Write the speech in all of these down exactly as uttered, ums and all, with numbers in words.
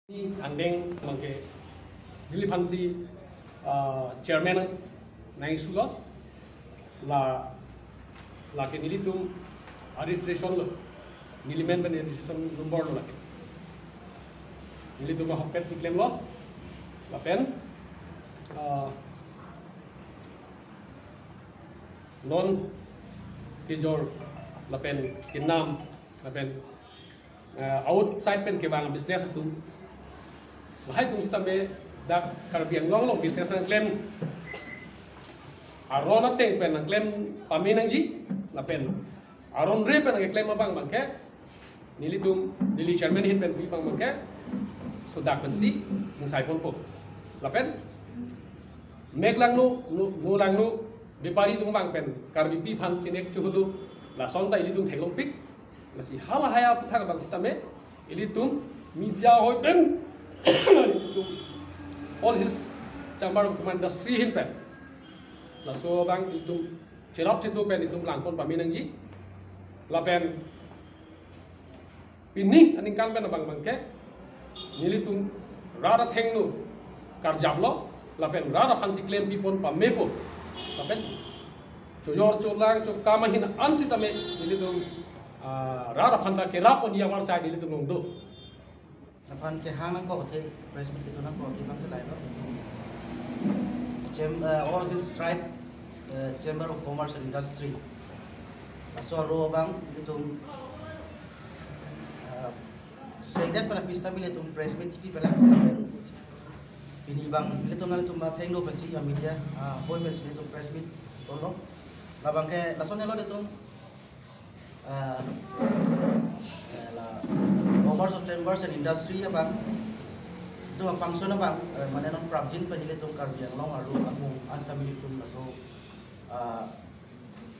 Angdeng abangke neli aphansi, ah, chairman nangisulo, la, lake nelitum a-registration lo, neli men pen registration number lo lake. Nelitum ahokpet si klemlo, lapen, ah, non kejor lapen kenam lapen, eh, outside pen kevang business atum, lahai atum sitame dak Karbi Anglong along business nangklem aron ateng pen nangklem pame nangji, lapen aron re pen nangklem abang abangke nelitum, neli chairman ahin pen pi abang abangke sodak pensi ingsai ponpo. Lapen mek langno, no, no langno, bepari atum abang pen Karbipi aphan chinek chihulu, lason ta ilitum theklongpik. Lasi halahai aphuthak abang sitame ilitum media ahoi pen ilitum All Hills Chamber of Commerce Industry ahin pen laso abang ilitum cherap chetu pen ilitum langpon pame nangji. Lapen pini aningkan pen abang abangke nelitum rat athengno karjaplo, lapen rat aphansi klem pipon pamepo. Lapen chojor cholang chokam ahin an sitame nelitum, ah, rat aphan ta kerap pon di amar sai nelitum along do. Aphan kehang nangkok athe, press meet kedo nangkok athe abangke lailo. Cham-, eh, All Hills Tribe, eh, Chamber of Commerce and Industry. Laso aro abang ilitum, eh, seidet pen aphi sitame ilitum press meet chipi pela. Pini abang ilitum nanglitum athengno pensi a-media, ah, ahoi pensi ilitum press meet tolo. Labangke lason helo ilitum, eh, eh, la Commerce of Chambers and Industry abang, itum a-function abang, eh, mane non prapjin pen ilitum Karbi Anglong arlo amu an sitame ilitum laso, eh,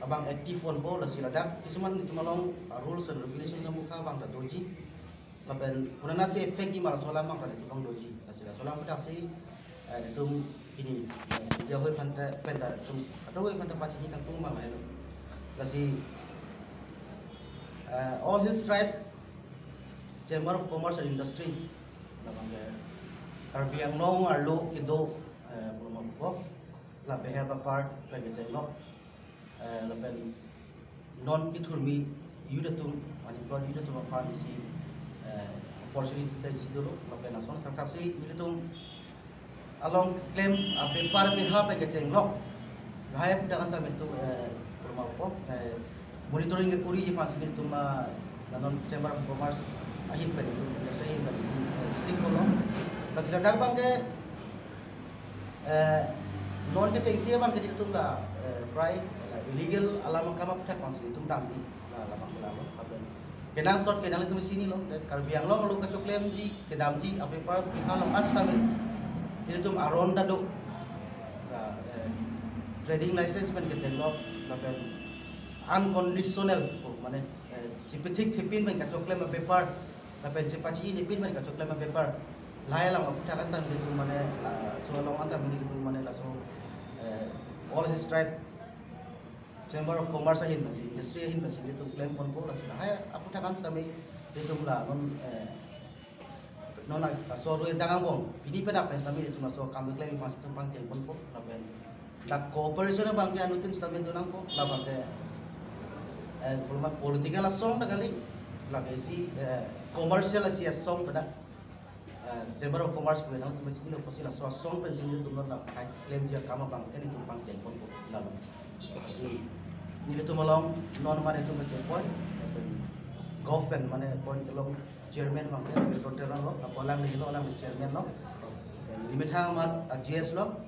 abang active ponpo, lasi ladak kisuman itum along, eh, rules and regulation amukha abang ta doji. Lapen konatsi effect di ma laso alam abang ta itum along doji. Lasi laso alam aphuthak si, eh, itum pini, eh, media ahoi aphan ta, pen ta itum, ado ahoi aphan ta pachini kangtung abang lailo. Lasi, eh, All Hills Tribe Chamber of Commerce and Industry, labangke Karbi Anglong arlo kedo, eh, purma buko, la beha bepar pen kechenglo, eh, lapen non kethurmi youth atum, unemployed youth atum aphan isi, eh, opportunity ta isi dolo, lapen lason sakthaksi nelitum along klem, ah, bepar beha pen kechenglo. Lahai aphuthak an sitame itum, eh, purma buko, eh, monitoring kekoriji aphansi nelitum, ah, la non Chamber of Commerce ahin pen itum, industry ahin pen itum, eh, visit ponlo. Lasi ladak abangke, eh, non kechengsi abangke nelitum la, eh, prai, la illegal alam akam aphuthak abangsi nelitum damji, la labang lalo, lapen kenangsot ke nanglitum chinilo, eh, Karbi Anglong arlo kachoklemji, kedamji, a-bepar beha along an sitame ilitum aron ta do. La, eh, trading license pen kechenglo, lapen unconditional, oh, mane, eh, chepethik thepin pen kachoklem a-bepar, lapen chepachi-i nepin pen kachoklem a-bepar. Lahai alam aphuthak an sitame ilitum mane, ah, laso along an sitame ilitum mane laso, eh, All Hills Tribe Chamber of Commerce ahin pensi, industry ahin pensi ilitum klem ponpo, lasi lahai aphuthak an sitame ilitum la non, eh, non a-, laso arlo dang angbong, pini pen pen sitame ilitum laso akam keklem aphansi itum pangcheng ponpo, lapen la cooperation abangke anuttin sitame do nangpo, labangke, eh, koloma political asong ta kali, lake isi, eh, commercial isi asong pada, eh, Chamber of Commerce pu nangtum chinilo pusi laso asong pensi nelitum non la klemji akam abangke nelitum pangcheng ponpo lalo. Si nelitum along non mane itum pangchengpon, government mane appoint along chairman abangke, Doctor Terang lo, ako alanglilo, alangli chairman lo. Limit hang amat, ah, G S lo.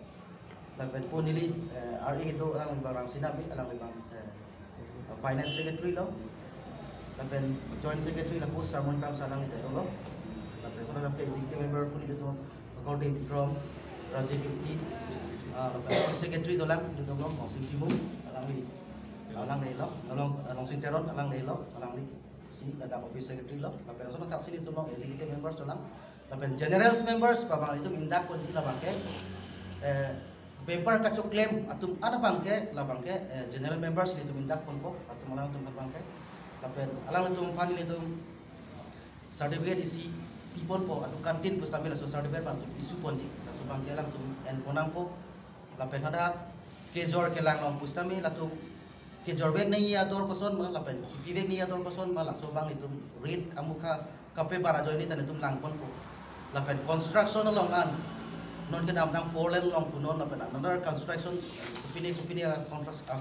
Lapen pu neli, eh, R A do, alangli abang Rangsina Bey, alangli abang, eh, finance secretary lo. Lapen joint secretary lapu Sarmon Kramsa, alangli ta dolo. Lapen so ladak executive member pu nelitum Korte Bikrom, Rajiv Bikti, ah, lapen office secretary dolang, nelitum lo, Longsing Timung, alangli, alanglilo, Long, Longsing Teron, alanglilo, alangli si ladak office secretary lo, lapen so ladak si nelitum lo executive members dolang. Lapen general members pu abang itum indak ponji, labangke, eh, bepar kachoklem atum an abangke, labangke, eh, general members nelitum indak ponpo, atum alangtum abangke. Lapen alangtum aphan nelitum certificate isi ponpo, adukan tin pusitame laso certificate abang itum issue ponji. Laso abangke alangtum enpon nangpo. Lapen hadak kejor kelang along pusitame latum kejor vek nangji ador koson ma, lapen kipi vek nangji ador koson ma, laso abang itum rate amukha kapebar ajoine ta itum langponpo. Lapen construction along an non kedamtang four lane along punon lapen another construction, kopine kopine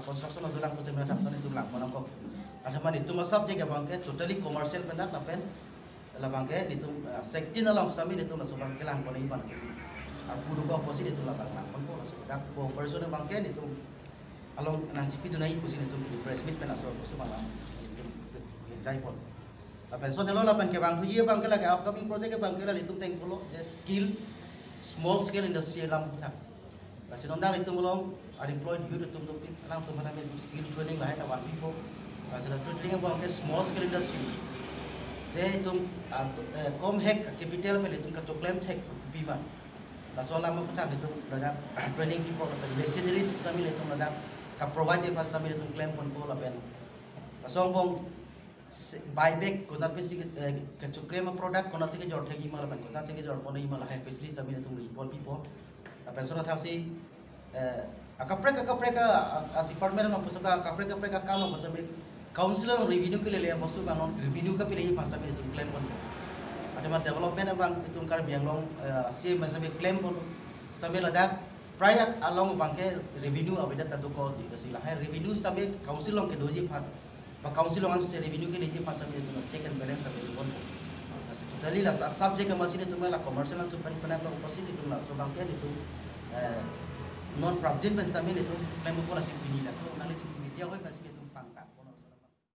construction ajolang pusitame hadak ta itum langpon nangkok. Athema itum a-subject abangke totally commercial pen dak lapen labangke itum, ah, sektin along sitame itum laso abangke langpon nangji abang. Arpu dokok pusi itum labang langponpo, laso dak cooperation abangke itum along nangchipidun nangji pusi itum press meet pen laso, laso abang itum jai pon. Lapen lason helo lapen kevangthuji abangke lake upcoming project abangke la itum thengpolo, je skill, small scale industry alam aputhak. Lasi non dak itum along unemployed youth itum dopik, alangtum aphan itum skill training lahai ta vanpipo. Lasi la training abangke small scale industry. Je itum, ah, eh, kom hek capital pen itum kachoklem thek pima. Laso alam aputhak itum ladak training pipo lapen machineries sitame itum ladak ka-provide ji aphan sitame itum klemponpo lapen. Laso angbong se-, buyback konat pensi ke, eh, kachoklem a-product konatsi kejor thekji ma lapen konatsi kejor pon nangji ma lahai facility sitame itum ri ponpipo. Lapen lason athaksi, eh, akaprek akaprek a, a, a-department along pusitame akaprek akaprek akam along pusitame council along revenue kelele abostu abang non revenue kapeleji aphan sitame itum klemponpo. Athema development abang itum Karbi Anglong, eh, C M sitame klempon sitame ladak prai along abangke revenue avedet ta dokokji, lasi lahai revenue sitame council along kedoji aphan ba council along ansi revenue keleji aphan sitame itum check and balance sitame itum ponpo. Lasi totally la sa-, subject amatsi itum la commercial atum pen pen abang pusi itum laso abangke itum, eh, non prapjin pen sitame itum klempo, lasi pini laso nang itum media ahoi pensi